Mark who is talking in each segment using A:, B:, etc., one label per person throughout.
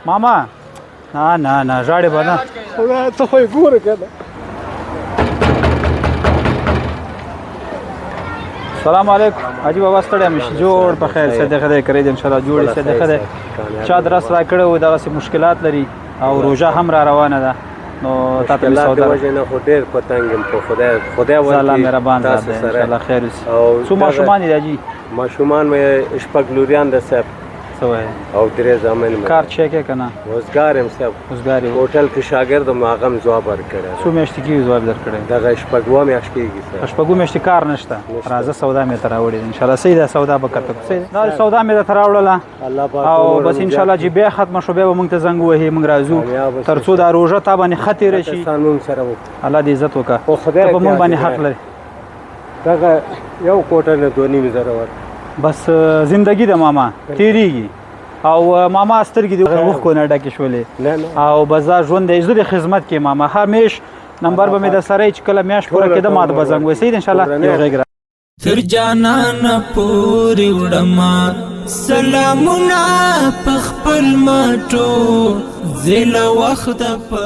A: ماما نه نه نه، ژاړې به نه.
B: خدای ته خو یې ګوره که نه.
A: سلام علیکم حاجي بابا، ستړی مې شي. جوړ په خیر، څه د خدای کړی دی، ان شاء الله جوړ یې. څه د خدای چا درس را کړی و، دغسې مشکلات لري او روژه هم را روانه ده، نو تا ته مې
C: مشکلات د
A: سودا
C: وجې نه خو ډېر په تنګ یم، په خدای خدای
A: الله
C: ورکړي
A: مهربان ذات
C: تاسو
A: دی، ان
C: سره.
A: شاء الله خیر اوسي.
C: او
A: څو ماشومان دي حاجي؟
C: ماشومان مې شپږ لوریان ده صاحب.
A: څه وایې؟
C: او درې زامن مې.
A: کار چه کې که نه؟
C: روزګار یم صاحب.
A: روزګار یې؟
C: هوټل کې شاګرد یم، هغه هم ځواب ورکړی.
A: څو میاشتې کېږي ځواب درکړی؟
C: دغه شپږوه میاشت کېږي صاحب.
A: شپږو میاشتې کار نشته. راځه، سودا مې ته راوړې ده، ان شاء الله صحیح ده. سودا به کته صحیح ده، دا سودا مې درته راوړله.
C: الله پاک
A: او
C: عمر
A: بس
C: مو
A: ان شاء الله
C: زیات
A: چې بیا ختمه شو، بیا به موږ ته زنګ ووهي، موږ راځو،
C: کامیاب اوسې.
A: تر څو دا روژه تا باندې ښه تېره شي.
C: کسان مونږ سره وکړو.
A: الله دې عزت وکړه.
C: خو خدای
A: ته په موږ
C: احتیاط
A: باندې
C: وکړه.
A: حق لرې.
C: دغه یو کوټه نه 2.5 زره ورکړه.
A: بس زندگی ده ماما، تېرېږي. او ماما سترګې دې اوښکو نه ډکې شولې.
C: نه نه.
A: او بس دا ژوند دی، زه د خدمت کې ماما همیش نمبر به مې د سره، چې کله میاشت پوره کېده ما ته به زنګ وهي. صحیح ده، ان شاء الله یو غږ
D: تر جانان پورې وړما سلامونه په خپل مټو زله وخت په.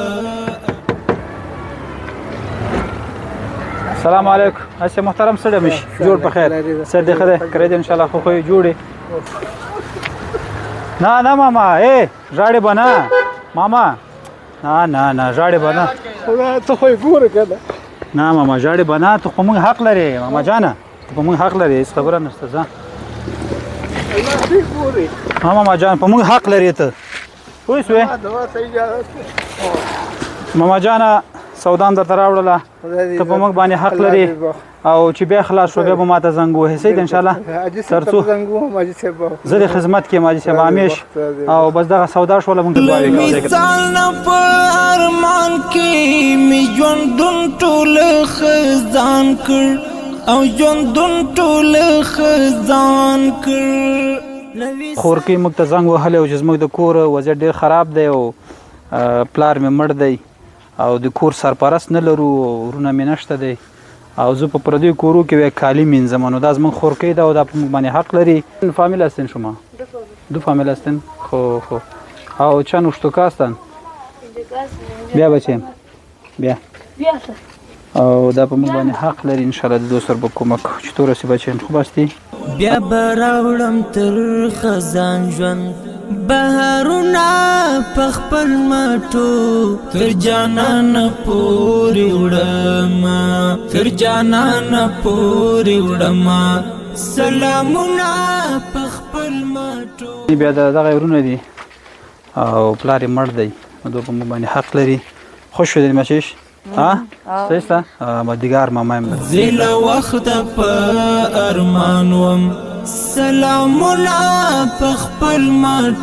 A: السلام علیکم هسې محترم سړی مش، جوړ په خیر، سر دې ښه دی، کړی دی، ان شاء الله خو خو جوړې. نه نه ماما، ای ژاړې به نه ماما، نه نه نه، ژاړې به نه.
B: خدای ته خو یې ګوره که نه.
A: نه ماما، ژاړې به نه، ته خو موږ حق لرې ماما جانه، ته په موږ حق لرې، هېڅ خبره نشته، ځه.
B: الله دې ګوري.
A: ها ماما جان، په موږ حق لرې ته، پوه شوې؟
B: دوا ته اجازه.
A: ماما جانه، سودا هم درته راوړله، ته په موږ باندې حق لرې، او چې بیا خلاص شو بیا به ماته زنګ ووهې. صحیح ده، ان شاء الله.
B: حاجي صاحب
A: تر څو
B: ته زنګ وهم، حاجي صاحب.
A: زه د خدمت کې یم حاجي صاحب همیش. او بس دغه سودا شوله، موږ ته دعاوې کوه.
D: مثال نه په ارمان کې می ژوندون ټول خزان کړ، او ژوندون ټول خزان کړ.
A: خورکۍ موږ ته زنګ وهلی و چې زموږ د کور وضعیت ډېر خراب دی او پلار مې مړ دی او د کور سرپرست نه لرو، ورونه مې نشته دی او زه په پردیو کورو کې وی کالي مینځم. نو دا زموږ خورکۍ ده او دا په موږ باندې حق لري. فامیل هستین شما؟ دو فامیل هستین. خو خو او چند اشتوکه هستن؟ بیا بچیم بیا. او دا په موږ باندې حق لري، ان شاء الله د دوست سره به کومک چې تور سي. بچیم خوب هستی؟
D: بیا به راوړم تر خزان ژوند بهارونه په خپل مټو، تر جانان پورې وړم، تر جانان پورې وړم سلامونه په خپل مټو.
A: بیا دا دغه ورونه دي او پلار یې مړ دی، نو دوی په موږ باندې حق لري. خوش شو مچیش ها؟ صحیح است. مدیګار ماما یم.
D: زله وخت په ارمان وم سلامونه په خپل مټو.